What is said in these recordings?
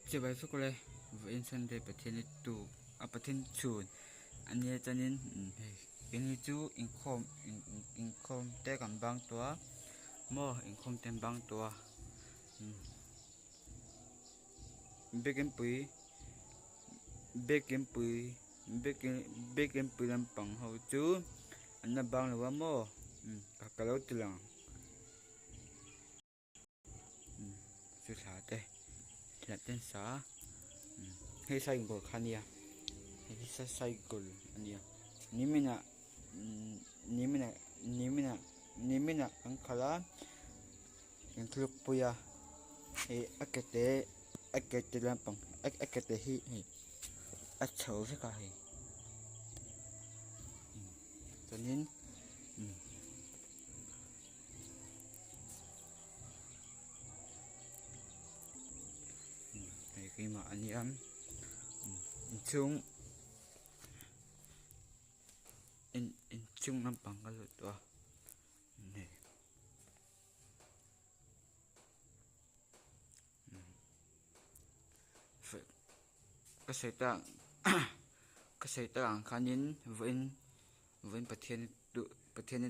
Chibai vek ule vawiin Sunday Pathian i tu a Pathian chhun a nia chuanin hei keini chu inkhawm inkhawm te kan bang tawh a maw inkhawm te an bang tawh a biakin pui biakin pui biakin biakin pui lampang ho chu an la bang lo a maw ka lo ti lang. Chu thla te thla te an sa a hei cycle kha ania hei hi cycle ania niminah niminah niminah niminah kan khalh a kan thluk pui a hei a ke te a ke te lampang a ke te hi hei a chho vek a hei chuanin. Hei keimah a nia inchhung in inchhung lampang ka lut tawh a hei ka sawi tak ka sawi tak ang khanin vawiin vawiin Pathian duh Pathian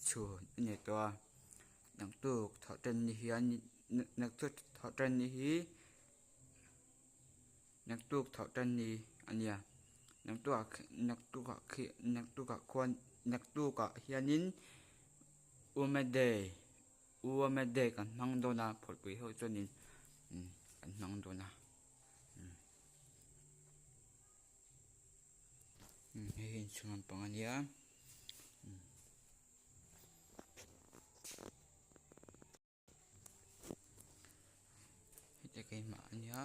chhun a ni tawh a naktuk thawh tan ni hian naktuk thawh tan ni hi naktuk thawh tan ni a nia naktuk ah naktuk ah khi naktuk ah khuan naktuk ah hianin Women Day Women Day kan hmang dawn a phawrhpui ho chuanin kan hmang dawn a. Hei hi inchhung lampang a nia heta keimah a nia.